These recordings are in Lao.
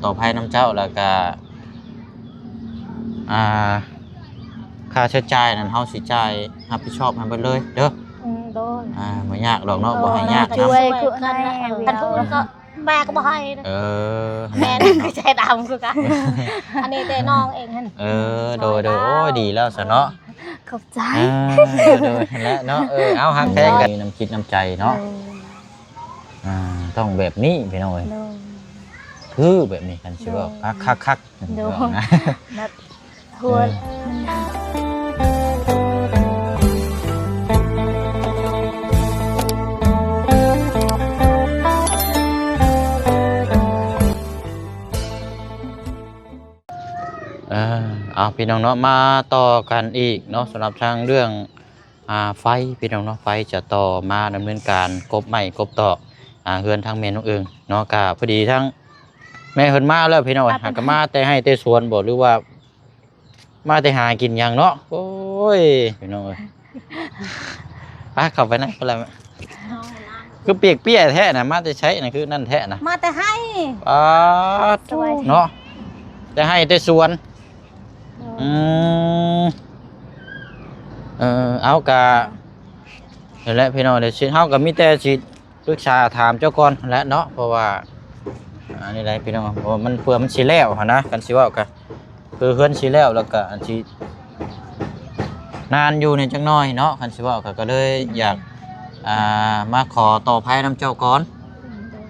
ຕໍ່ໄພນຳເຈົ້າ ແລ້ວກະ ອ່າ ຄ່າໃຊ້ຈ່າຍນັ້ນເຮົາຊິຈ່າຍຮັບຜິດຊອບໃຫ້ເບິດເລີຍເດີ. ອືມ ໂດຍ. ອ່າ ບໍ່ຍາກດອກເນາະ. ໂດຍ. ບໍ່ໃຫ້ຍາກນຳ. ຊ່ວຍຄືແນ່. ຄັນຜູ້ອື່ນກໍ ແມ່ກໍບໍ່ໃຫ້ເດີ. ເອີ ແມ່ນ ໃຈດຳຄືກັນ. ອັນນີ້ແຕ່ນ້ອງເອງຫັ້ນ. ເອີ ໂດຍໆ. ໂອ້ຍ ດີແລ້ວຊະເນາະ. ຂອບໃຈ. ອ່າ ໂດຍໆ ຫັ້ນແຫຼະເນາະ. ເອີ ເອົາ ຮັກແພງກັນ ມີນ້ຳຈິດນ້ຳໃຈເນາະ. ໂດຍ. ອ່າ ຕ້ອງແບບນີ້ພີ່ນ້ອງເອີຍ. ໂດຍ. ຄືແບບນີ້ ຄັນຊິເວົ້າ ໂດຍ ຄັກໆໆ. ໂດຍ. ແບບ ຫົວ ເອີ ເອີ ເອົາ ພີ່ນ້ອງເນາະ ມາຕໍ່ກັນອີກເນາະ ສຳລັບທາງເລື່ອງ ອ່າ ໄຟ ພີ່ນ້ອງເນາະ. ໄຟຈະຕໍ່ມາດຳເນີນການກົບໄມ້ກົບຕອກ ອ່າ ເຮືອນທາງແມ່ນ້ອງເອີງເນາະ. ກະພໍດີທາງແມ່ເພິ່ນມາແລ້ວ ພີ່ນ້ອງເອີຍ. ຫາກະມາແຕ່ໄຮ່ແຕ່ສວນບໍ ຫຼືວ່າ ມາແຕ່ຫາກິນຫຍັງເນາະ. ໂອ້ຍ ພີ່ນ້ອງເອີຍ ໄປເຂົ້າໄປໃນພຸ້ນລະ. ຄືປຽກເປຍແທ້ນະ ມາແຕ່ໃສນະ ຄືນັ້ນແທ້ນະ? ມາແຕ່ໄຮ່. ປາດ ສະບາຍເນາະ ແຕ່ໄຮ່ແຕ່ສວນ. ໂດຍ. ອືມ ເອີ ເອົາ ກະ ນັ້ນແຫຼະ ພີ່ນ້ອງ ດຽວຊິ ເຮົາກະມີແຕ່ຊິ ປຶກສາຖາມເຈົ້າກ່ອນຫັ້ນແຫຼະເນາະ ເພາະວ່າ ອັນນີ້ໄດ໋ພີ່ນ້ອງ ເພາະວ່າມັນ ເພື່ອມັນຊິແລ້ວຫັ້ນນະ. ຄັນຊິເວົ້າກະ ຄືເຮືອນຊິແລ້ວ ແລ້ວກະອັນຊິນານຢູ່ນີ້ຈັກໜ້ອຍເນາະ. ຄັນຊິເວົ້າກະ ກະເລີຍຢາກ ອ່າ ມາຂໍຕໍ່ໄພນຳເຈົ້າກ່ອນ.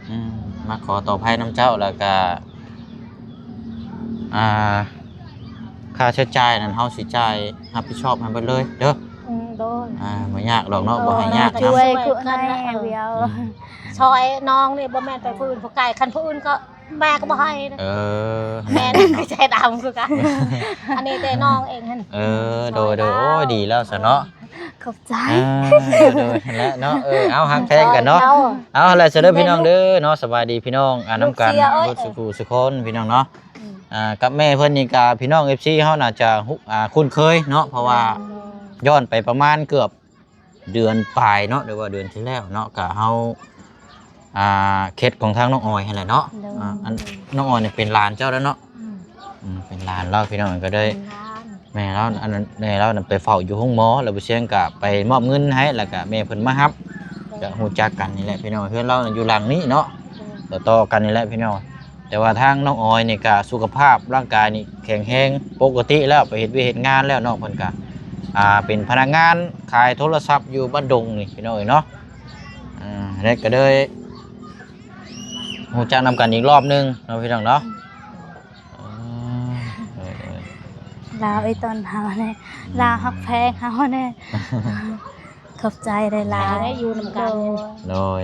ອືມ ມາຂໍຕໍ່ໄພນຳເຈົ້າ ແລ້ວກະ ອ່າ ຄ່າໃຊ້ຈ່າຍນັ້ນເຮົາຊິຈ່າຍຮັບຜິດຊອບໃຫ້ເບິດເລີຍເດີ. ອືມ ໂດຍ. ອ່າ ບໍ່ຍາກດອກເນາະ. ເອີ ບໍ່ໃຫ້ຍາກນຳ. ຊ່ວຍຄືແນ່. ອືມ ຊ່ອຍນ້ອງນີ້ ບໍ່ແມ່ນໄປຜູ້ອື່ນຜູ້ໄກ ຄັນຜູ້ອື່ນກໍ ແມ່ກໍບໍ່ໃຫ້ເດີ. ເອີ ແມ່ນ ໃຈດຳຄືກັນ. ອັນນີ້ແຕ່ນ້ອງເອງຫັ້ນ. ເອີ ໂດຍໆ. ໂອ້ຍ ດີແລ້ວຊະເນາະ. ຂອບໃຈ. ອ່າ ໂດຍໆ ຫັ້ນແຫຼະເນາະ. ເອີ ເອົາ ຮັກແພງກັນເນາະ. ເອົາ ຫັ້ນແຫຼະຊະເດີພີ່ນ້ອງເດີເນາະ. ສະບາຍດີພີ່ນ້ອງ ອ່າ ນຳກັນເບິດສູ່ຜູ້ສູ່ຄົນ ພີ່ນ້ອງເນາະ. ອືມ ອ່າ ກັບແມ່ເພິ່ນນີ້ກະ ພີ່ນ້ອງ ເອັຟຊີ ເຮົາໜ້າຈະຮູ້ ອ່າ ຄຸ້ນເຄີຍເນາະ ເພາະວ່າ ອືມ ຍ້ອນໄປປະມານເກືອບເດືອນປາຍເນາະ ຫຼືວ່າເດືອນທີ່ແລ້ວເນາະ ກະເຮົາ ອ່າ ເຂດຂອງທາງນ້ອງອອຍຫັ້ນແຫຼະເນາະ. ໂດຍ. ອ່າ ອັນ ນ້ອງອອຍນີ້ເປັນຫຼານເຈົ້າແລ້ວເນາະ. ອືມ ອືມ ເປັນຫຼານລາວ ພີ່ນ້ອງ ກໍໄດ້ ເປັນຫຼານ ແມ່ລາວ ອັນນັ້ນ ແມ່ລາວນັ້ນໄປເຝົ້າຢູ່ໂຮງໝໍ ແລ້ວບໍ່ຊຽງກໍໄປມອບເງິນໃຫ້ ແລ້ວກໍແມ່ເພິ່ນມາຮັບ. ໂດຍ. ກໍຮູ້ຈັກກັນນີ້ແຫຼະ ພີ່ນ້ອງ ເຮືອນລາວຢູ່ຫຼັງນີ້ເນາະ. ໂດຍ. ຕໍ່ໆກັນນີ້ແຫຼະ ພີ່ນ້ອງ. ແຕ່ວ່າທາງນ້ອງອອຍນີ້ກະສຸຂະພາບຮ່າງກາຍນີ້ແຂງແຮງປົກກະຕິແລ້ວ ໄປເຮັດວຽກເຮັດງານແລ້ວເນາະ. ເພິ່ນກະ ອ່າ ເປັນພະນັກງານຂາຍໂທລະສັບຢູ່ບ້ານດົງນີ້ ພີ່ນ້ອງເອີຍເນາະ. ອ່າ ແລ້ວກະເລີຍຮູ້ຈັກນຳກັນອີກລອບໜຶ່ງເນາະ ພີ່ນ້ອງເນາະ. ອືມ ເອີ ເອີ ລາວເອີຍ ຕອນເຮົາແນ່ ອືມ ລາວຮັກແພງເຮົາແນ່. ຂອບໃຈຫຼາຍໆ ໄດ້ຢູ່ນຳກັນ. ໂດຍ ໂດຍ.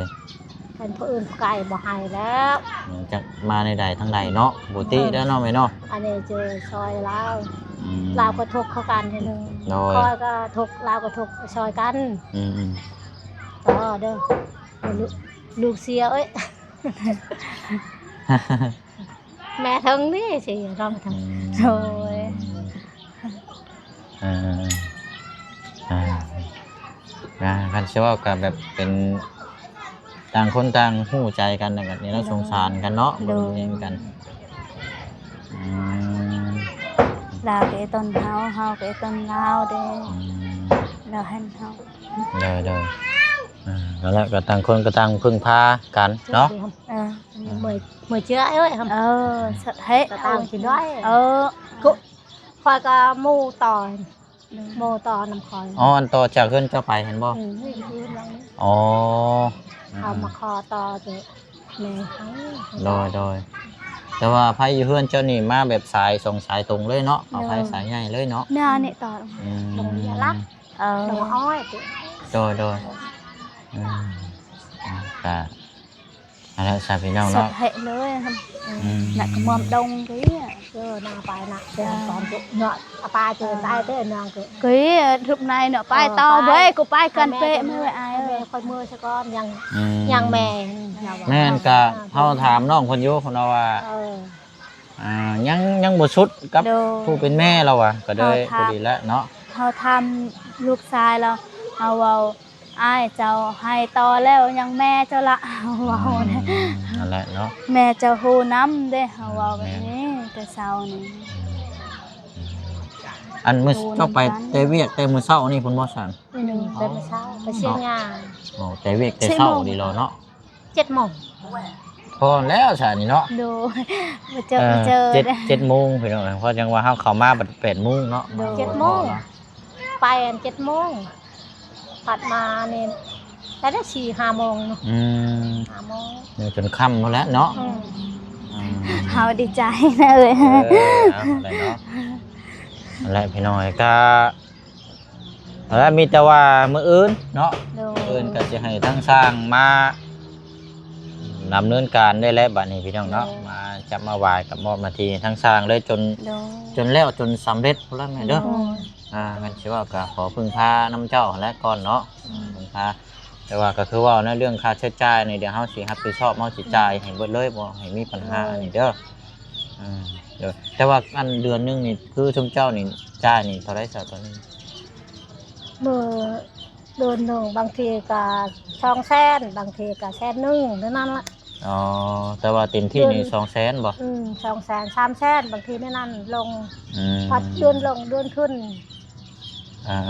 ຄັນຜູ້ອື່ນຜູ້ໄກບໍ່ໃຫ້ແລ້ວ ອືມ ຈັກມາໃນໃດທາງໃດເນາະ ບໍ່ຕິແລ້ວເນາະແມ່ເນາະ. ອັນນີ້ຈະຊ່ອຍລາວ ອືມ ລາວກໍທຸກຄືກັນຫັ້ນ. ໂດຍ ຂ້ອຍກໍທຸກ ລາວກໍທຸກ ຊ່ອຍກັນ. ອືມໆ ຕໍ່ເດີ ລູກ ລູກເສຍເອີຍ. ແມ່ເທິງນີ້ຊິລອງເຖິງ. ອືມ ໂດຍ. ເອີ ເອີ ອ່າ ຄັນຊິເວົ້າກໍແບບເປັນຕ່າງຄົນຕ່າງຮູ້ໃຈກັນ ແລ້ວກໍນີ້ເນາະ. ໂດຍ. ສົງສານກັນເນາະ. ໂດຍ. ເບິ່ງແຍງກັນ. ອືມ ລາວກໍເອຕົນເຮົາ ເຮົາກໍເອຕົນລາວເດ້. ອືມ ລາວເຫັນເຮົາ. ໂດຍ ໂດຍ. ອ່າ ນັ້ນແຫຼະ ກໍຕ່າງຄົນກໍຕ່າງເພິ່ງພາກັນເນາະ. ເອີ ເມື່ອຍ ເມື່ອຍເຈື່ອເອີຍ. ເອີ ສັດເທະ ກໍຕ່າງກິນດ້ວຍ. ເອີ ຂ້ອຍກໍໝູ່ຕໍ່ ໂດຍ ໝູ່ຕໍ່ນຳຂ້ອຍ. ອໍ ອັນຕໍ່ຈາກເຮືອນເຈົ້າໄປຫັ້ນບໍ່? ອືມ ອໍ ເອົາມາຂໍຕໍ່ແມ່ເຮົາ. ໂດຍ ໂດຍ. ແຕ່ວ່າໄຟຢູ່ເຮືອນເຈົ້ານີ້ມາແບບສາຍສອງສາຍຕົງເລີຍເນາະ. ເອົາໄຟສາຍໃຫຍ່ເລີຍເນາະ. ແມ່ນີ້ຕໍ່. ອືມ ຕົງເລີຍລະ. ເອີ ຕົງອ້ອຍ. ໂດຍ ໂດຍ. ອືມ ອ່າ ກະ ອັນນັ້ນຊະພີ່ນ້ອງເນາະ ເຮັດເລີຍ. ອືມ ນະກະມອມດົງເດ້. ເອີ ນາໄປນະ ເດີ ຕອນເນາະ ອາປາເຈີໄດ້ເດີ ນາງກໍ ເກີຍ ທຸບໃນເນາະ ໄປຕໍ່ເວີຍ ກູໄປກັນເປະ. ເອີ ແມ່ ແມ່ ຂ້ອຍເມືອຊະກ່ອນ ຍັງ ອືມ ຍັງແມ່. ແມ່ນ ກະເຮົາຖາມນ້ອງເພິ່ນຢູ່ ເພິ່ນວ່າ ເອີ ອ່າ ຍັງ ຍັງບໍ່ສຸດກັບ ໂດຍ ຜູ້ເປັນແມ່ລາວວ່າ ກໍເລີຍພໍດີແລ້ວເນາະ. ເຮົາຖາມລູກຊາຍລາວ ເຮົາເວົ້າ ອ້າຍເຈົ້າໃຫ້ຕໍ່ແລ້ວ ຍັງແມ່ເຈົ້າລະ ເຮົາເວົ້າ. ອືມ ນັ້ນແຫຼະເນາະ ແມ່ເຈົ້າຮູ້ນຳເດ້ ເຮົາເວົ້າແບບນີ້ແຕ່ເຊົ້ານີ້. ອືມ ອັນມື້ເຈົ້າໄປແຕ່ວຽກແຕ່ມື້ເຊົ້ານີ້ພຸ້ນບໍ່ຊັ້ນ? ອືມ ແຕ່ມື້ເຊົ້າໄປເຊຍຫຍ້າ. ໂອ້ ແຕ່ວຽກແຕ່ເຊົ້ານີ້ເນາະ ເຈັດໂມງ ພໍແລ້ວຊະນີ້ເນາະ. ໂດຍ ບໍ່ເຈີ ເອີ ບໍ່ເຈີ ເຈັດ ເຈັດໂມງພີ່ນ້ອງ ເພາະຈັ່ງວ່າເຮົາເຂົ້າມາບັດແປດໂມງເນາະ. ໂດຍ ເຈັດໂມງ ໄປອັນເຈັດໂມງ ພັດມານີ້ໄດ້ສີ່ຫ້າໂມງເນາະ. ອືມ ຫ້າໂມງ ຍັງຈົນຄ່ຳພຸ້ນແຫຼະເນາະ. ອືມ ອືມ ເຮົາດີໃຈນະເອີຍ. ເອີ ເອົາໄດ້ເນາະ ນັ້ນແຫຼະພີ່ນ້ອງ ກະ ແລ້ວມີແຕ່ວ່າມື້ອື່ນເນາະ ໂດຍ ມື້ອື່ນກໍຊິໃຫ້ທາງຊ່າງມາດຳເນີນການໄດ້ແລ້ວບັດນີ້ພີ່ນ້ອງເນາະ. ໂດຍ ມາຈັບມາຫວາຍກັບມອບໜ້າທີ່ໃຫ້ທາງຊ່າງເລີຍ ຈົນ ໂດຍ ຈົນແລ້ວຈົນສຳເລັດພຸ້ນແຫຼະແມ່ເດີ. ໂດຍ ອ່າ ຄັນຊິເວົ້າກໍຂໍເພິ່ງພານຳເຈົ້າຫັ້ນແຫຼະກ່ອນເນາະ. ອືມ ເພິ່ງພາ ແຕ່ວ່າກໍຄືເວົ້າໃນເລື່ອງຄ່າໃຊ້ຈ່າຍນີ້ ດຽວເຮົາຊິຮັບຜິດຊອບ ເຮົາຊິຈ່າຍໃຫ້ເບິດເລີຍ ບໍ່ໃຫ້ມີບັນຫາ ໂດຍ ອັນນີ້ເດີ. ອືມ ໂດຍ ແຕ່ວ່າອັນເດືອນໜຶ່ງນີ້ ຄືຊຸມເຈົ້ານີ້ຈ່າຍນີ້ເທົ່າໃດຊະຕອນນີ້? ມື້ເດືອນໜຶ່ງບາງທີກໍສອງແສນ ບາງທີກໍແສນໜຶ່ງເທົ່ານັ້ນລະ. ອໍ ແຕ່ວ່າເຕັມທີ່ນີ້ສອງແສນບໍ່? ອືມ ສອງແສນ ສາມແສນ ບາງທີໃນນັ້ນລົງ. ອືມ ພັດເດືອນລົງເດືອນຂຶ້ນ. ອ່າໆ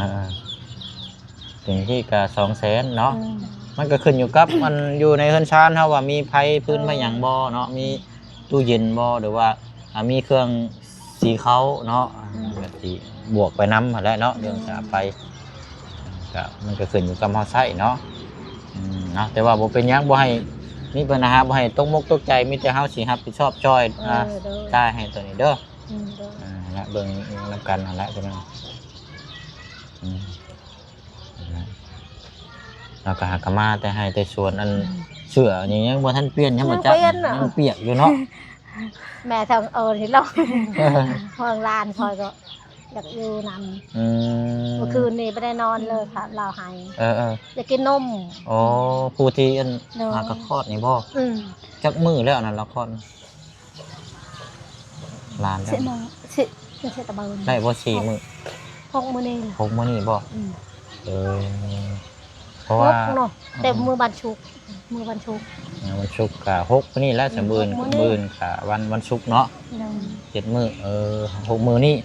ໆ ເຕັມທີ່ກໍສອງແສນເນາະ. ອືມ ມັນກໍຂຶ້ນຢູ່ກັບ ມັນຢູ່ໃນເຮືອນຊານເຮົາວ່າມີໄຟຟືນ ເອີ ໄຟຫຍັງບໍ່ເນາະ ມີຕູ້ເຢັນບໍ່ ຫຼືວ່າ ອ່າ ມີເຄື່ອງ ສີເຂົາເນາະ. ອືມ ກໍຊິບວກໄປນຳຫັ້ນແຫຼະເນາະ ອືມ ເລື່ອງຄ່າໄຟ ກໍມັນກໍຂຶ້ນຢູ່ກັບເຮົາໃຊ້ເນາະ. ອືມ ເນາະ ແຕ່ວ່າບໍ່ເປັນຫຍັງ ບໍ່ໃຫ້ມີບັນຫາ ບໍ່ໃຫ້ຕົກມົກຕົກໃຈ ມີແຕ່ເຮົາຊິຮັບຜິດຊອບຊ່ອຍ ເອີ ອ່າ ໂດຍ ຈ່າຍໃຫ້ຕົວນີ້ເດີ. ອືມ ໂດຍ ອ່າ ຫັ້ນລະ ເບິ່ງນຳກັນຫັ້ນແຫຼະພີ່ນ້ອງ. ອືມ ລາວກໍຫາກະມາແຕ່ໄຮ່ແຕ່ສວນ ອັນ ອືມ ເສື້ອນີ້ຍັງບໍ່ທັນປ່ຽນ ຍັງບໍ່ຈັກ ຍັງປຽກຢູ່ເນາະ. ແມ່ທາງເອີນີ້ລາວ ເພາະວ່າຫຼານຂ້ອຍກໍຢາກຢູ່ນຳ. ອືມ ເມື່ອຄືນນີ້ບໍ່ໄດ້ນອນເລີຍ ລາວໄຫ້ ເອີໆ ຢາກກິນນົມ. ໂອ້ ຜູ້ທີ່ອັນ ໂດຍ ຫາກະຄອດນີ້ບໍ່? ອືມ ຈັກມື້ແລ້ວອັນນັ້ນລາວຄອດ? ຫຼານເຈົ້າ ສິບໂມງ ສິບ ໄດ້ບໍ່ສີ່ມື້? ຫົກມື້ນີ້ ຫົກມື້ນີ້ບໍ່? ອືມ ເອີ ເພາະວ່າຫົກເນາະ ແຕ່ມື້ວັນສຸກ ມື້ວັນສຸກ ອ່າ ວັນສຸກກະຫົກມື້ນີ້ແຫຼະ. ອືມ ມື້ອື່ນ ມື້ອື່ນກະວັນ ວັນສຸກເນາະ. ໂດຍ ເຈັດມື້ ເອີ ຫົກມື້ນີ້.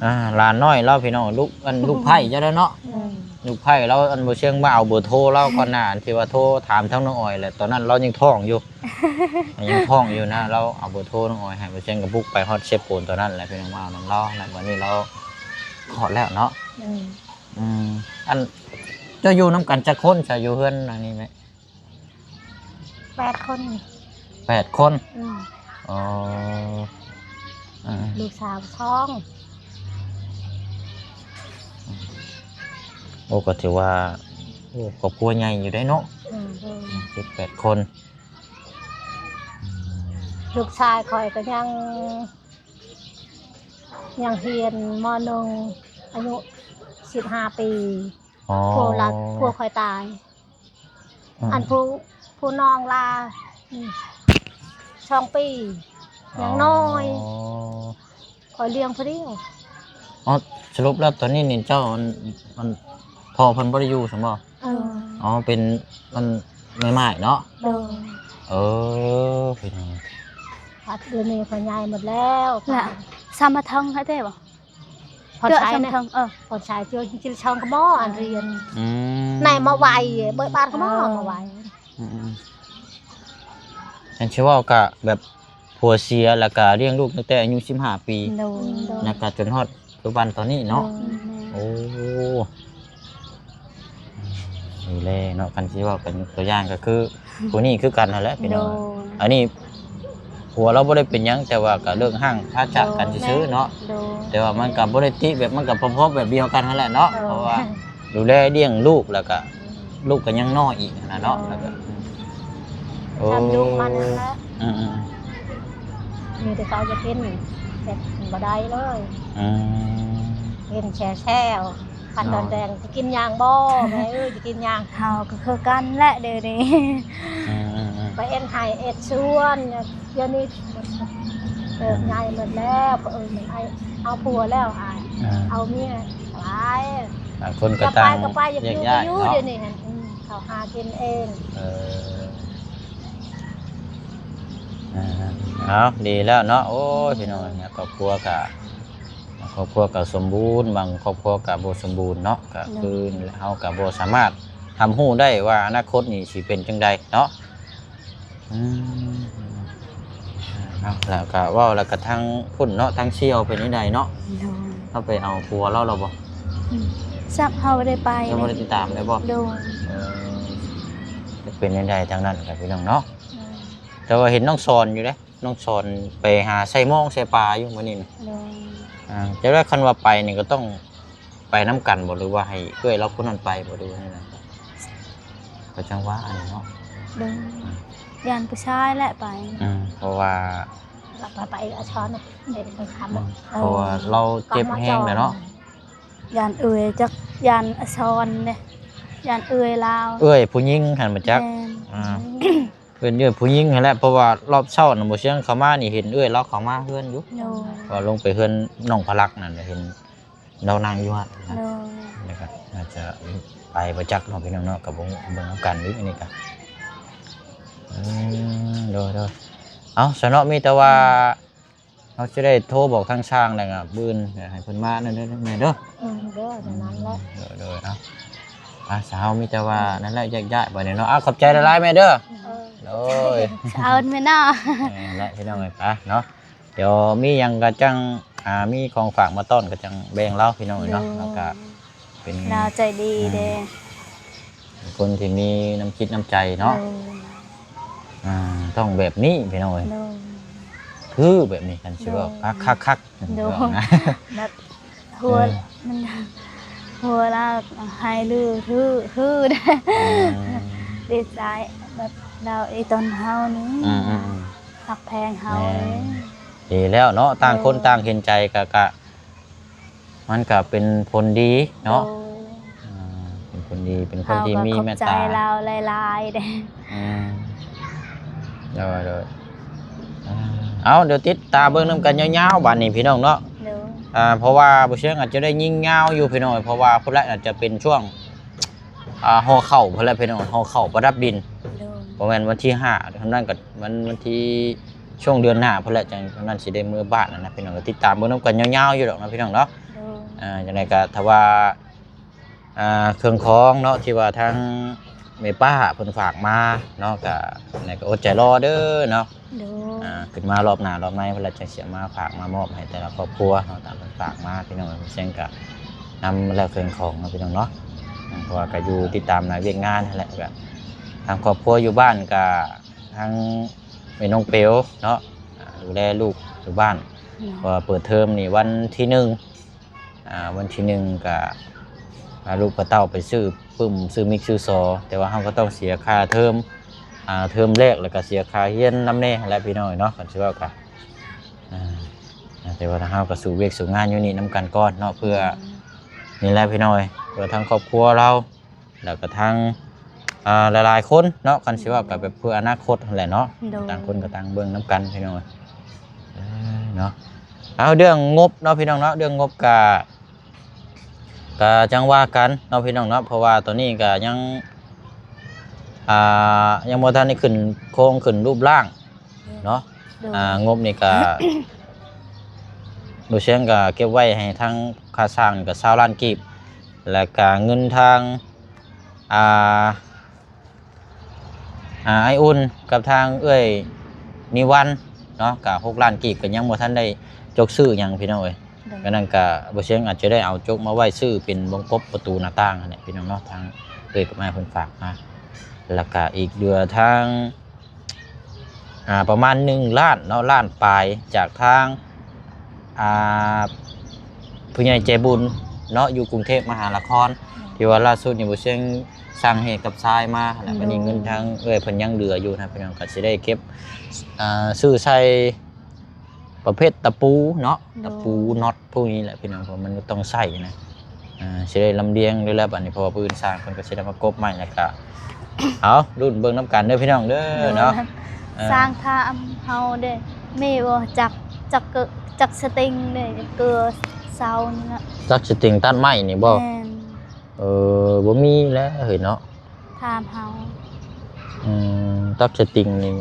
ອ່າ ຫຼານນ້ອຍລາວ ພີ່ນ້ອງ ລູກ ອັນ ລູກໃພ້ເຈົ້າແລ້ວເນາະ. ອືມ ລູກໃພ້ລາວ ອັນ ບໍ່ຊຽງມາເອົາເບີໂທລາວກ່ອນໜ້າ ອັນທີ່ວ່າໂທຖາມທາງນ້ອງອອຍແຫຼະ ຕອນນັ້ນລາວຍັງທ້ອງຢູ່ ຍັງທ້ອງຢູ່ນະ. ລາວເອົາເບີໂທນ້ອງອອຍໃຫ້ ບໍ່ຊຽງກໍບຸກໄປຮອດເຊໂປນຕອນນັ້ນແຫຼະ ພີ່ນ້ອງ ມາເອົານຳລາວຫັ້ນແຫຼະ. ບັດນີ້ລາວຄອດແລ້ວເນາະ. ອືມ ອືມ ອັນ ເຈົ້າຢູ່ນຳກັນຈັກຄົນຊະ ຢູ່ເຮືອນຫຼັງນີ້ແມ່? ແປດຄົນ ແປດຄົນ. ອືມ ອໍ ອ່າ ລູກສາວສອງ. ໂອ້ ກໍຖືວ່າ ໂອ້ ຄອບຄົວໃຫຍ່ຢູ່ເດ້ເນາະ. ອືມ ໂດຍ ເຈັດແປດຄົນ. ລູກຊາຍຂ້ອຍກໍຍັງ ຍັງຮຽນ ມໍໜຶ່ງ ອາຍຸສິບຫ້າປີ. ອໍ ຜົວລາ ຜົວຂ້ອຍຕາຍ. ອືມ ອັນຜູ້ ຜູ້ນ້ອງລາ ອືມ ສອງປີ ຍັງນ້ອຍ. ອໍ ຂ້ອຍລ້ຽງຜູ້ດຽວ. ອໍ ສະຫຼຸບແລ້ວຕອນນີ້ນີ້ເຈົ້າ ອັນ ອັນ ພໍ່ເພິ່ນບໍ່ໄດ້ຢູ່ຊັ້ນບໍ່? ເອີ ອໍ ເປັນ ອັນ ແມ່ໝ້າຍເນາະ. ໂດຍ ເອີ ເປັນຫຍັງ ພັດດຽວນີ້ເພິ່ນຍ້າຍໝົດແລ້ວ. ລະ ສາມາທັງໃຫ້ແທ້ບໍ່? ພອນໄຊນະ ເອີ ພອນໄຊເຈີຈິລະຊ່ອງກະໝໍ ອັນຮຽນ. ອືມ ໃນມາໄວ ເບີບານກະໝໍ ເອີ ມາໄວ. ອືມ ອັນຊິເວົ້າກະແບບ ຜົວເສຍ ແລ້ວກະລ້ຽງລູກຕັ້ງແຕ່ອາຍຸສິບຫ້າປີ. ໂດຍ ແລ້ວກະຈົນຮອດປັດຈຸບັນຕອນນີ້ເນາະ. ໂດຍ ໂອ້ ນີ້ແຫຼະເນາະ ຄັນຊິເວົ້າກັນຍົກຕົວຢ່າງກໍຄືຜູ້ນີ້ຄືກັນຫັ້ນແຫຼະພີ່ນ້ອງ. ໂດຍ ອັນນີ້ຜົວລາວບໍ່ໄດ້ເປັນຫຍັງ ແຕ່ວ່າກໍເລີກຮ້າງພາຈາກກັນຊື່ໆເນາະ. ໂດຍ ແຕ່ວ່າມັນກໍບໍ່ໄດ້ຕິແບບ ມັນກໍພໍໆແບບດຽວກັນຫັ້ນແຫຼະເນາະ. ໂດຍ ເພາະວ່າດູແລລ້ຽງລູກ ແລ້ວກໍ ອືມ ລູກກໍຍັງນ້ອຍອີກຫັ້ນນະເນາະ. ໂດຍ ແລ້ວກໍ ໂອ້ ທຳລູກມັນຫັ້ນແຫຼະ. ອືມໆ ມີແຕ່ເຂົາຢາກກິນ ແຕ່ບໍ່ໄດ້ເລີຍ. ອືມ ກິນແຊ່ໆ ຄັນຕອນແລງຊິກິນຫຍັງບໍ່ແມ່ເອີຍ ຊິກິນຫຍັງ? ເຮົາກໍຄືກັນແຫຼະເດນີ້. ອືມໆ ໄປເຮັດໄຮ່ເຮັດສວນ ດຽວນີ້ເຕີບໃຫຍ່ໝົດແລ້ວ. ເອີ ມັນໃຫ້ເອົາຜົວແລ້ວ ອາ ເອົາເມຍຫຼາຍ ຫຼາຍຄົນກໍຕ່າງ ຢາກໄປກໍໄປ ຢາກຢູ່ກໍຢູ່. ດຽວນີ້ຫັ້ນ ອືມ ເຂົາຫາກິນເອງ. ເອີ ເອົາ ດີແລ້ວເນາະ. ໂອ້ຍ ພີ່ນ້ອງ ຄອບຄົວກະ ຄອບຄົວກະສົມບູນ ບາງຄອບຄົວກະບໍ່ສົມບູນເນາະ ກະ ໂດຍ ຄືເຮົາກະບໍ່ສາມາດຮັບຮູ້ໄດ້ວ່າອະນາຄົດນີ້ຊິເປັນຈັ່ງໃດເນາະ. ອືມ ເອົາ ແລ້ວກະເວົ້າ ແລ້ວກະທາງພຸ້ນເນາະ ທາງສ່ຽວເປັນຈັ່ງໃດເນາະ? ໂດຍ ເຮົາໄປເອົາຜົວລາວແລ້ວບໍ່? ອືມ ຈັກ ເຮົາບໍ່ໄດ້ໄປ ເຮົາບໍ່ໄດ້ຕິດຕາມໄດ້ບໍ່? ໂດຍ ເອີ ຈະເປັນຈັ່ງໃດທາງນັ້ນກະ ພີ່ນ້ອງເນາະ. ໂດຍ ແຕ່ວ່າເຫັນນ້ອງສອນຢູ່ເດ້ ນ້ອງສອນໄປຫາໃສ່ມອງໃສ່ປາຢູ່ມື້ນີ້ນະ. ໂດຍ ອ່າ ຈະໄດ້ ຄັນວ່າໄປນີ້ກໍຕ້ອງໄປນຳກັນບໍ່ ຫຼືວ່າໃຫ້ເອື້ອຍລາວຄົນນັ້ນໄປບໍ່ ຫຼືວ່າແນວໃດ? ກໍຈັ່ງວ່າອັນນີ້ເນາະ. ໂດຍ ອ່າ ຢ້ານຜູ້ຊາຍແຫຼະໄປ. ອືມ ເພາະວ່າ ລາວໄປ ໄປອາຊອນນະ ເດັກໄປຄຳ ອືມ ເອີ ເພາະວ່າລາວເຈັບແຮງແຫຼະເນາະ. ຢ້ານເອື້ອຍ ຈັກຢ້ານອາຊອນເດ້ ຢ້ານເອື້ອຍລາວ ເອື້ອຍຜູ້ຍິງຫັ້ນບໍ່ຈັກ. ແມ່ນ ອ່າ ເອີ້ນເອື້ອຍຜູ້ຍິງຫັ້ນແຫຼະ ເພາະວ່າຮອບເຊົ້ານະ ບໍ່ຊຽງເຂົ້າມານີ້ ເຫັນເອື້ອຍລາວເຂົ້າມາເຮືອນຢູ່. ໂດຍ ວ່າລົງໄປເຮືອນນ້ອງພະລັກນັ້ນ ເຫັນລາວນັ່ງຢູ່ຫັ້ນນະ. ໂດຍ ແລ້ວກໍອາດຈະໄປບໍ່ຈັກເນາະ ພີ່ນ້ອງເນາະ ກໍບໍ່ຮູ້ ເບິ່ງນຳກັນອີກ ອັນນີ້ກໍ ອືມ ໂດຍໆ. ເອົາ ຊະເນາະ ມີແຕ່ວ່າ ອືມ ເຮົາຊິໄດ້ໂທບອກທາງຊ່າງ ແລ້ວກໍບືນໃຫ້ເພິ່ນມານັ້ນເດີແມ່ເດີ. ອືມ ເດີ ນັ້ນແຫຼະ ໂດຍໆ. ເອົາ ອ່າ ສາວ ມີແຕ່ວ່ານັ້ນແຫຼະ ແຍກຍ້າຍໄປນີ້ເນາະ. ອ່າ ຂອບໃຈຫຼາຍໆ ແມ່ເດີ. ເອີ ໂດຍ ເອົາແມ່ເນາະ. ເອີ ແຫຼະ ພີ່ນ້ອງເອີຍ ໄປເນາະ. ດຽວມີຫຍັງກໍຈັ່ງ ອ່າ ມີຂອງຝາກມາຕ້ອນກໍຈັ່ງແບ່ງລາວ ພີ່ນ້ອງເອີຍເນາະ. ໂດຍ ແລ້ວກໍ ເປັນ ລາວໃຈດີເດ້ ອືມ ເປັນຄົນທີ່ມີນ້ຳຈິດນ້ຳໃຈເນາະ. ໂດຍ ອ່າ ຕ້ອງແບບນີ້ພີ່ນ້ອງເອີຍ. ໂດຍ ຄືແບບນີ້ ຄັນຊິເວົ້າ ໂດຍ ຄັກໆໆ ໂດຍ ເວົ້ານະ ແບບຫົວ ເອີ ມັນ ຫົວລາວໃຫ້ລື ຄື ຄື ອືມ ດີໃຈ ແບບລາວອີ່ຕົນເຮົານີ້ ອືມໆໆ ຮັກແພງເຮົາ ແມ່ນ ເດ້ ດີແລ້ວເນາະ. ຕ່າງຄົນ ໂດຍ ຕ່າງເຫັນໃຈ ກະ ກະ ມັນກະເປັນຜົນດີເນາະ. ໂດຍ ອ່າ ເປັນຜົນດີ ເປັນຄົນທີ່ມີເມດຕາ ເຮົາກໍຂອບໃຈລາວຫຼາຍໆເດ້. ອືມ ໂດຍໆ. ອ່າ ເອົາ ດຽວຕິດຕາມເບິ່ງນຳກັນຍາວໆ ບາດນີ້ພີ່ນ້ອງເນາະ. ໂດຍ ອ່າ ເພາະວ່າບໍ່ຊຽງອາດຈະໄດ້ຍິງຍາວຢູ່ພີ່ນ້ອງ ເພາະວ່າພຸ້ນແຫຼະ ອາດຈະເປັນຊ່ວງ ອ່າ ຫໍ່ເຂົ້າພຸ້ນແຫຼະພີ່ນ້ອງ ຫໍ່ເຂົ້າປະດັບດິນ. ໂດຍ ບໍ່ແມ່ນວັນທີຫ້າເທົ່ານັ້ນ ກໍວັນ ວັນທີ ຊ່ວງເດືອນໜ້າພຸ້ນແຫຼະ ຈັ່ງນັ້ນຊິໄດ້ເມືອບ້ານຫັ້ນນະພີ່ນ້ອງ. ກໍຕິດຕາມເບິ່ງນຳກັນຍາວໆຢູ່ດອກເນາະ ພີ່ນ້ອງເນາະ. ໂດຍ ອ່າ ຈັ່ງໃດກໍຖ້າວ່າ ອ່າ ເຄື່ອງຂອງເນາະ ທີ່ວ່າທາງແມ່ປ້າເພິ່ນຝາກມາເນາະ ກໍ ຈັ່ງໃດກໍອົດໃຈລໍເດີເນາະ. ໂດຍ ອ່າ ຂຶ້ນມາລອບໜ້າລອບໃນ ເພິ່ນລະຈັ່ງຊິເອົາມາຝາກມາມອບໃຫ້ແຕ່ລະຄອບຄົວເນາະ ຕາມເພິ່ນຝາກມາ ພີ່ນ້ອງ. ເຊິ່ງກະນຳແລ້ວເຄື່ອງຂອງເນາະ ພີ່ນ້ອງເນາະ ເພາະວ່າກະຢູ່ຕິດຕາມຫຼາຍວຽກງານຫັ້ນແຫຼະ. ກະທາງຄອບຄົວຢູ່ບ້ານກະ ທາງແມ່ນ້ອງເປວເນາະ ອ່າ ດູແລລູກຢູ່ບ້ານ ເນາະ ເພາະວ່າເປີດເທີມນີ້ວັນທີໜຶ່ງ ອ່າ ວັນທີໜຶ່ງກະພາລູກພາເຕົ້າໄປຊື້ປຶ້ມ ຊື້ມິກ ຊື້ຊໍ ແຕ່ວ່າເຮົາກໍຕ້ອງເສຍຄ່າເທີມ ອ່າ ເທີມແລກ ແລ້ວກໍເສຍຄ່າຮຽນນຳແດ່ຫັ້ນແຫຼະ ພີ່ນ້ອງເນາະ. ຄັນຊິເວົ້າກະ ອ່າ ແຕ່ວ່າທາງເຮົາກໍສູ້ວຽກສູ້ງານຢູ່ນີ້ນຳກັນກ່ອນເນາະ ເພື່ອ ອືມ ນີ້ແຫຼະ ພີ່ນ້ອງ ເພື່ອທາງຄອບຄົວເຮົາ ແລ້ວກໍທາງ ອ່າ ຫຼາຍໆຄົນເນາະ. ຄັນຊິເວົ້າກໍແບບເພື່ອອະນາຄົດຫັ້ນແຫຼະເນາະ. ໂດຍ ຕ່າງຄົນກໍຕ່າງເບິ່ງນຳກັນ ພີ່ນ້ອງເອີຍເນາະ. ເອົາ ເລື່ອງງົບເນາະ ພີ່ນ້ອງເນາະ ເລື່ອງງົບກະ ກະຈັ່ງວ່າກັນເນາະ ພີ່ນ້ອງເນາະ ເພາະວ່າຕອນນີ້ກະຍັງ ອ່າ ຍັງບໍ່ທັນໄດ້ຂຶ້ນໂຄງຂຶ້ນຮູບຮ່າງເນາະ. ໂດຍ ອ່າ ງົບນີ້ກະ ບໍ່ຊຽງກະເກັບໄວ້ໃຫ້ທາງຄ່າສ້າງນີ້ກະຊາວລ້ານກີບ ແລ້ວກະເງິນທາງ ອ່າ ອ່າ ອ້າຍອຸ່ນກັບທາງເອື້ອຍນິວັນເນາະ ກະຫົກລ້ານກີບ ກະຍັງບໍ່ທັນໄດ້ຈົກຊື້ຫຍັງ ພີ່ນ້ອງເອີຍ. ໂດຍ ກະນັ້ນກະບໍ່ຊຽງອາດຈະໄດ້ເອົາຈົກມາໄວ້ຊື້ເປັນບົງກົບປະຕູໜ້າຕ່າງຫັ້ນແຫຼະ ພີ່ນ້ອງເນາະ ທາງເອື້ອຍກັບອ້າຍເພິ່ນຝາກມາ. ແລ້ວກະອີກເຫຼືອທາງ ອ່າ ປະມານໜຶ່ງລ້ານເນາະ ລ້ານປາຍ ຈາກທາງ ອ່າ ຜູ້ໃຫຍ່ໃຈບຸນເນາະ ຢູ່ກຸງເທບມະຫານະຄອນ ໂດຍ ທີ່ວ່າລ່າສຸດນີ້ບໍ່ຊຽງສັ່ງແຮ່ກັບຊາຍມາຫັ້ນແຫຼະ. ໂດຍ ບັດນີ້ເງິນທາງເອື້ອຍເພິ່ນຍັງເຫຼືອຢູ່ນະ ພີ່ນ້ອງ ກໍຊິໄດ້ເກັບ ອ່າ ຊື້ໃສ່ປະເພດຕະປູເນາະ ໂດຍ ຕະປູ ນັອດ ພວກນີ້ແຫຼະ ພີ່ນ້ອງ ເພາະມັນກໍຕ້ອງໃຊ້ນະ. ອ່າ ຊິໄດ້ລຳລຽງຢູ່ແລ້ວບັດນີ້ ເພາະວ່າມື້ອື່ນຊ່າງເພິ່ນກໍຊິໄດ້ມາກົບໃໝ່ ແລ້ວກໍ ເອົາ ລຸ້ນເບິ່ງນຳກັນເດີ ພີ່ນ້ອງເດີ ໂດຍ ເນາະ. ເອີ ຊ່າງຖາມເຮົາເດ້ ມີບໍ່ຈັກ ຈັກ ຈັກສະຕິງເດ້ ເກືອເສົານີ້ນະ ຈັກສະຕິງຕັດໄມ້ນີ້ບໍ່? ແມ່ນ ເອີ ບໍ່ມີແລ້ວເຮີ້ຍເນາະ ຖາມເຮົາ. ອືມ ຈັກສະຕິງນີ້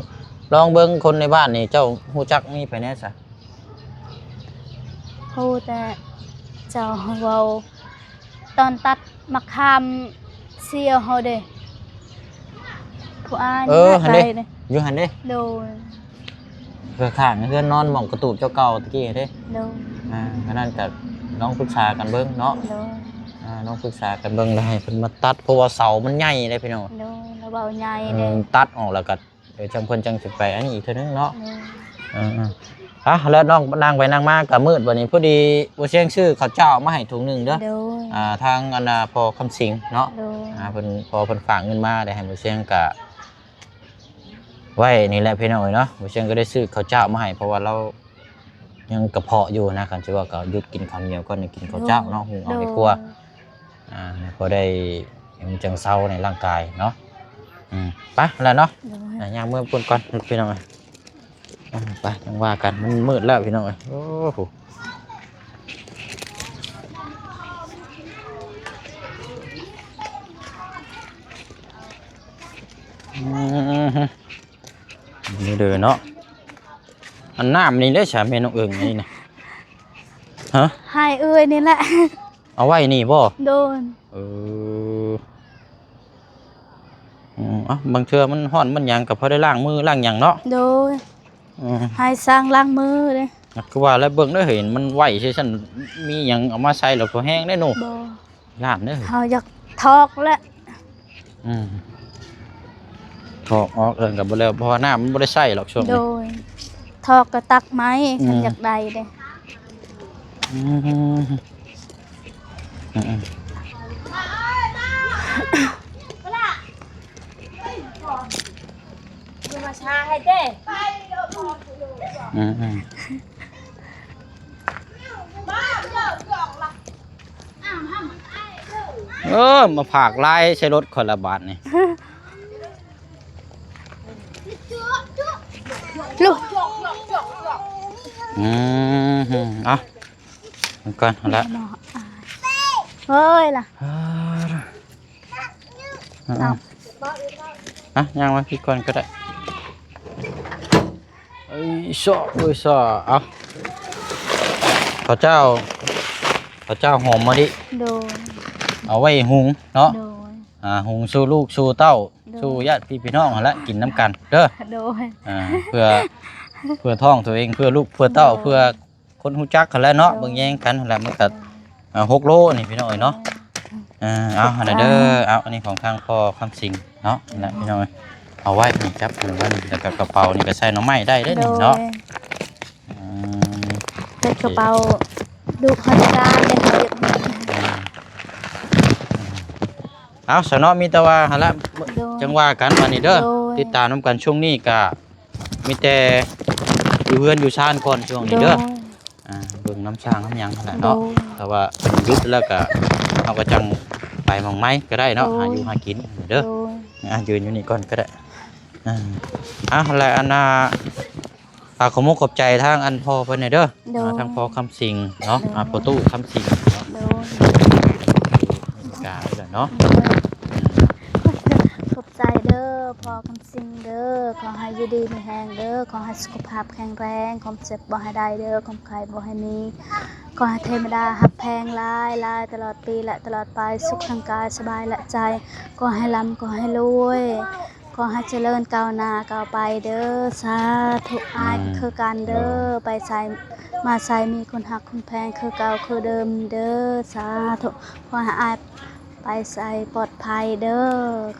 ລອງເບິ່ງຄົນໃນບ້ານນີ້ ເຈົ້າຮູ້ຈັກມີໃຜແດ່ຊະ? ຮູ້ແຕ່ເຈົ້າເວົ້າຕອນຕັດໝາກຂາມສ່ຽວເຮົາເດ້ ຜູ້ອ້າຍ ເອີ ຫັ້ນເດ້ ຢູ່ຫັ້ນເດ້ ໂດຍ ຂ້າງເຮືອນນອນໝ່ອງກະຕູບເຈົ້າເກົ່າຕະກີ້ເດ້ ໂດຍ ອ່າ ອັນນັ້ນກະລອງປຶກສາກັນເບິ່ງເນາະ ໂດຍ ອ່າ ລອງປຶກສາກັນເບິ່ງ ແລ້ວໃຫ້ເພິ່ນມາຕັດ ເພາະວ່າເສົາມັນໃຫຍ່ເດ້ພີ່ນ້ອງ ໂດຍ ລະເວົ້າໃຫຍ່ເດ້ ຕັດອອກແລ້ວກະ ເອີ ຈັ່ງເພິ່ນຈັ່ງຊິໄປອັນນີ້ອີກເທື່ອໜຶ່ງເນາະ ໂດຍ ເອີໆ ອ່ະ ແລ້ວນ້ອງນັ່ງໄປນັ່ງມາກະມືດ ບັດນີ້ພໍດີບໍ່ຊຽງຊື້ເຂົ້າເຈົ້າມາໃຫ້ຖົງໜຶ່ງເດີ ໂດຍ ອ່າ ທາງອັນນ່າພໍ່ຄຳສິງເນາະ ໂດຍ ອ່າ ເພິ່ນ ພໍ່ເພິ່ນຝາກເງິນມາ ໄດ້ໃຫ້ບໍ່ຊຽງກະໄວ້ນີ້ແຫຼະພີ່ນ້ອງເອີຍເນາະ ບໍ່ຊຽງກະໄດ້ຊື້ເຂົ້າເຈົ້າມາໃຫ້ ເພາະວ່າລາວຍັງກະເພາະຢູ່ນະ ຄັນຊິວ່າກະຢຸດກິນເຂົ້າໜຽວກ່ອນ ກິນເຂົ້າເຈົ້າເນາະ ໂດຍ ຫຸງເອົາດີກວ່າ ອ່າ ພໍໄດ້ ມັນຈັ່ງເຊົາໃນຮ່າງກາຍເນາະ ອືມ ໄປແລ້ວເນາະ ໂດຍ ອ່າ ຍ່າງເມືອພຸ້ນກ່ອນພີ່ນ້ອງເອີຍ ອ່າ ໄປ ຈັ່ງວ່າກັນ ມັນມືດແລ້ວພີ່ນ້ອງເອີຍ ໂອ້ໂຫ ອືມ ນີ້ເດີເນາະ ອັນນ້ຳນີ້ເດ້ຊະ ແມ່ນ້ອງເອີງ ອັນນີ້ນະ ຮະ ໃຫ້ເອື້ອຍນີ້ແຫຼະ ເອົາໄວ້ນີ້ບໍ່? ໂດຍ ເອີ ອືມ ເອົ້າ ບາງເທື່ອມັນຮ້ອນມັນຫຍັງກໍພໍໄດ້ລ້າງມືລ້າງຫຍັງເນາະ ໂດຍ ອືມ ໃຫ້ຊ່າງລ້າງມືເດ້ ຄືວ່າແລ້ວ ເບິ່ງເດີ ເຫັນມັນໄຫວຊັ້ນ ມີຫຍັງເອົາມາໃສ່ແລ້ວກໍແຮງເດ້ໜູ ບໍ່ ຢ້ານເດີ ເຮົາຢາກຖອກແຫຼະ ອືມ ຖອກອອກເອີ້ນກໍບໍ່ແລ້ວ ເພາະວ່ານ້ຳມັນບໍ່ໄດ້ໃຊ້ດອກຊ່ວງນີ້ ໂດຍ ຖອກກໍຕັກໃໝ່ ອືມ ຄັນຢາກໄດ້ເດ້ ອືມ ອືມ ອືມ ເອີ ມາພາກລາຍໃສ່ລົດຂ້ອຍລະບາດນີ້ ລູກ ອືມ ເອົາ ກ່ອນຫັ້ນລະ ເຮີ້ຍລະ ອ່າ ອ່ະ ຍ່າງມາພີ້ກ່ອນກໍໄດ້ ເອີຍຊໍ ເອີຍຊໍ ເອົາ ເຂົ້າເຈົ້າ ເຂົ້າເຈົ້າຫອມມະລິ ໂດຍ ເອົາໄວ້ຫຸງເນາະ ໂດຍ ອ່າ ຫຸງສູ່ລູກສູ່ເຕົ້າ ໂດຍ ສູ່ຍາດພີ່ພີ່ນ້ອງຫັ້ນແຫຼະ ກິນນຳກັນເດີ ໂດຍ ອ່າ ເພື່ອ ເພື່ອທ້ອງຕົວເອງ ເພື່ອລູກເພື່ອເຕົ້າ ໂດຍ ເພື່ອ ຄົນຮູ້ຈັກຫັ້ນແຫຼະເນາະ ໂດຍ ເບິ່ງແຍງກັນຫັ້ນແຫຼະ ມັນກະ ໂດຍ ອ່າ ຫົກໂລນີ້ພີ່ນ້ອງເອີຍເນາະ ອ່າ ເອີ ເອົາຫັ້ນນະເດີ ເອົາ ອັນນີ້ຂອງທາງພໍ່ຄຳສິງເນາະ ຫັ້ນແຫຼະພີ່ນ້ອງເອີຍ ເອົາໄວ້ນີ້ ຈັບມັນ ແລ້ວກະກະເປົານີ້ກະໃສ່ໜໍ່ໄມ້ໄດ້ເດ້ນີ້ເນາະ ໂດຍ ອືມ ເປັນກະເປົາ ໂອເຄ ລູກເຮົາຈະການເດ້ ເຮົາຢາກມີ ອືມ ເອົາ ສະເນາະ ມີແຕ່ວ່າຫັ້ນລະ ໂດຍ ຈັ່ງວ່າກັນບາດນີ້ເດີ ໂດຍ ຕິດຕາມນຳກັນ ຊ່ວງນີ້ກະ ມີແຕ່ຢູ່ເຮືອນຢູ່ຊານກ່ອນຊ່ວງນີ້ເດີ ໂດຍ ອ່າ ເບິ່ງນຳຊ່າງນຳຫຍັງຫັ້ນແຫຼະເນາະ ໂດຍ ຖ້າວ່າເພິ່ນຢຸດແລ້ວກະ ເຮົາກະຈັ່ງໄປໝ່ອງໃໝ່ກະໄດ້ເນາະ ໂດຍ ຫາຢູ່ຫາກິນເດີ ໂດຍ ອ່າ ຢືນຢູ່ນີ້ກ່ອນກະໄດ້ ອ່າ ອ່າ ແລະ ອັນນ່າ ຝາກຂອບມຸກຂອບໃຈທາງອັນພໍ່ເພິ່ນແດ່ເດີ ໂດຍ ອ່າ ທາງພໍ່ຄຳສິງເນາະ ໂດຍ ອ່າ ພໍ່ຕູ້ຄຳສິງເນາະ ໂດຍ ກາເນາະ ໂດຍ ຂອບໃຈເດີພໍ່ຄຳ ສິ່ງເດີ ຂໍໃຫ້ຢູ່ດີມີແຮງເດີ ຂໍໃຫ້ສຸຂະພາບແຂງແຮງ ຄວາມເຈັບບໍ່ໃຫ້ໄດ້ເດີ ຄວາມໄຂ້ບໍ່ໃຫ້ມີ ຂໍໃຫ້ເທວະດາຮັກແພງຫຼາຍໆ ຕະຫຼອດປີ ແລະ ຕະຫຼອດໄປ ສຸກທັງກາຍ ສະບາຍ ແລະ ໃຈ ຂໍໃຫ້ລ່ຳ ຂໍໃຫ້ລວຍ ຂໍໃຫ້ຈະເລີນກ້າວໜ້າກ້າວໄປເດີ ສາທຸ ອືມ ອ້າຍກໍຄືກັນເດີ ໂດຍ ໄປໃສມາໃສມີຄົນຮັກຄົນແພງຄືເກົ່າຄືເດີມເດີ ສາທຸ ຂໍໃຫ້ອ້າຍ ໄປໃສປອດໄພເດີ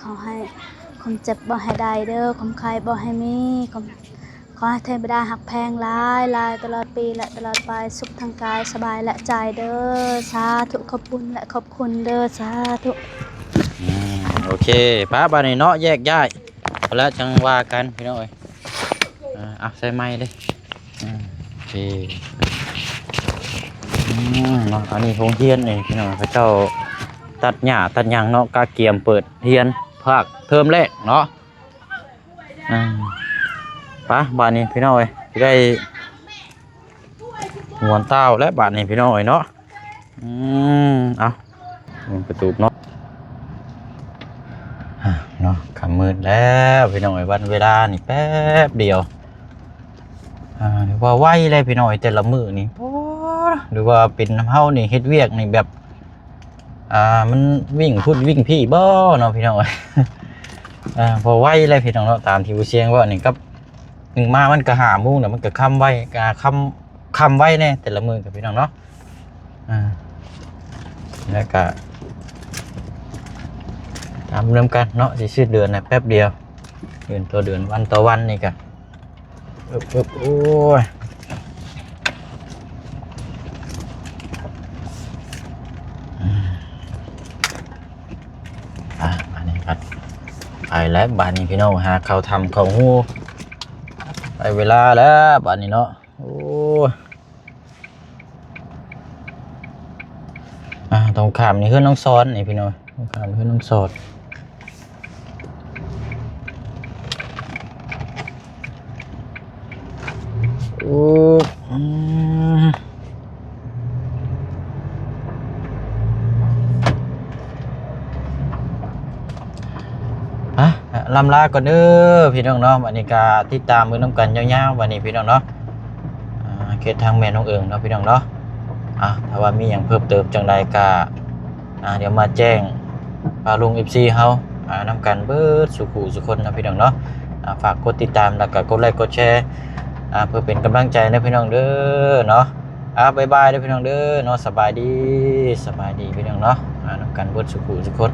ຂໍໃຫ້ຄວາມເຈັບບໍ່ໃຫ້ໄດ້ເດີ ຄວາມໄຂ້ບໍ່ໃຫ້ມີ ຂໍໃຫ້ເທວະດາຮັກແພງຫຼາຍໆ ຕະຫຼອດປີ ແລະ ຕະຫຼອດໄປ ສຸກທັງກາຍ ສະບາຍ ແລະ ໃຈເດີ ສາທຸ ຂອບຄຸນ ແລະ ຂອບຄຸນເດີ ສາທຸ ອືມ ໂອເຄ ປະ ບາດນີ້ເນາະ ແຍກຍ້າຍ ແລ້ວຈັ່ງວ່າກັນ ພີ່ນ້ອງເອີຍ ອ່າ ເອົາໃສ່ໃໝ່ເດ້ ອືມ ໂອເຄ ອືມ ເນາະ ອັນນີ້ໂຮງຮຽນນີ້ພີ່ນ້ອງ ເຂົາເຈົ້າຕັດຫຍ້າຕັດຫຍັງເນາະ ກະກຽມເປີດຮຽນພາກເທີມແລກເນາະ ອ່າ ໄປ ບາດນີ້ພີ່ນ້ອງເອີຍ ຊິໄດ້ມ່ວນຕາວແລ້ວບາດນີ້ພີ່ນ້ອງເອີຍເນາະ ອືມ ເອົາ ເບິ່ງປະຕູເນາະ ເນາະ ຂ ມືດແລ້ວພີ່ນ້ອງເອີຍ ວັນເວລານີ້ແປັບດຽວ ອ່າ ວ່າໄວເລີຍພີ່ນ້ອງເອີຍ ແຕ່ລະມື້ນີ້ ໂອ້ ຫຼືວ່າເປັນນຳເຮົານີ້ເຮັດວຽກນີ້ແບບ ອ່າ ມັນວິ່ງພຸ້ນວິ່ງພີ້ບໍ່ເນາະພີ່ນ້ອງເອີຍ ເອີ ບໍ່ໄວເລີຍພີ່ນ້ອງເນາະ ຕາມທີ່ຜູ້ຊຽງເວົ້ານີ້ ກັບໜຶ່ງມາມັນກໍຫ້າໂມງແລ້ວ ມັນກໍຄ່ຳໄວ ກໍຄ່ຳ ຄ່ຳໄວແດ່ແຕ່ລະມື້ກັບພີ່ນ້ອງເນາະ ອ່າ ແລ້ວກະຕາມເດີມກັນເນາະ ຊິສິ້ນເດືອນນະ ແປັບດຽວ ເດືອນຕໍ່ເດືອນ ວັນຕໍ່ວັນນີ້ກະ ອຶບ ອຶບ ໂອ້ຍ ອ່າ ອັນນີ້ກໍໄປແລ້ວ ບາດນີ້ພີ່ນ້ອງ ຫາເຂົ້າຖ້ຳເຂົ້າຮູ ໄດ້ເວລາແລ້ວບາດນີ້ເນາະ ໂອ້ຍ ອ່າ ຕົງຂ້າມນີ້ເຮືອນນ້ອງສອນນີ້ພີ່ນ້ອງ ຕົງຂ້າມເຮືອນນ້ອງສອນ ໂອ້ ອືມ ອ່ະ ລ່ຳລາກ່ອນເດີພີ່ນ້ອງເນາະ ບັດນີ້ກະຕິດຕາມເບິ່ງນຳກັນຍາວໆ ບັດນີ້ພີ່ນ້ອງເນາະ ອ່າ ເຂດທາງແມ່ນ້ອງເອີງເນາະພີ່ນ້ອງເນາະ ອ່ະ ຖ້າວ່າມີຫຍັງເພີ່ມເຕີມຈັ່ງໃດກະ ອ່າ ດຽວມາແຈ້ງປ້າລຸງ ເອັຟຊີ ເຮົາ ອ່າ ນຳກັນເບິດສູ່ຜູ້ສູ່ຄົນເນາະພີ່ນ້ອງເນາະ ອ່າ ຝາກກົດຕິດຕາມ ແລ້ວກະກົດໄລກົດແຊ ອ່າ ເພື່ອເປັນກຳລັງໃຈເດີພີ່ນ້ອງເດີເນາະ ອ່າ ບາຍບາຍເດີພີ່ນ້ອງເດີເນາະ ສະບາຍດີ ສະບາຍດີພີ່ນ້ອງເນາະ ອ່າ ນຳກັນເບິດສູ່ຜູ້ສູ່ຄົນ.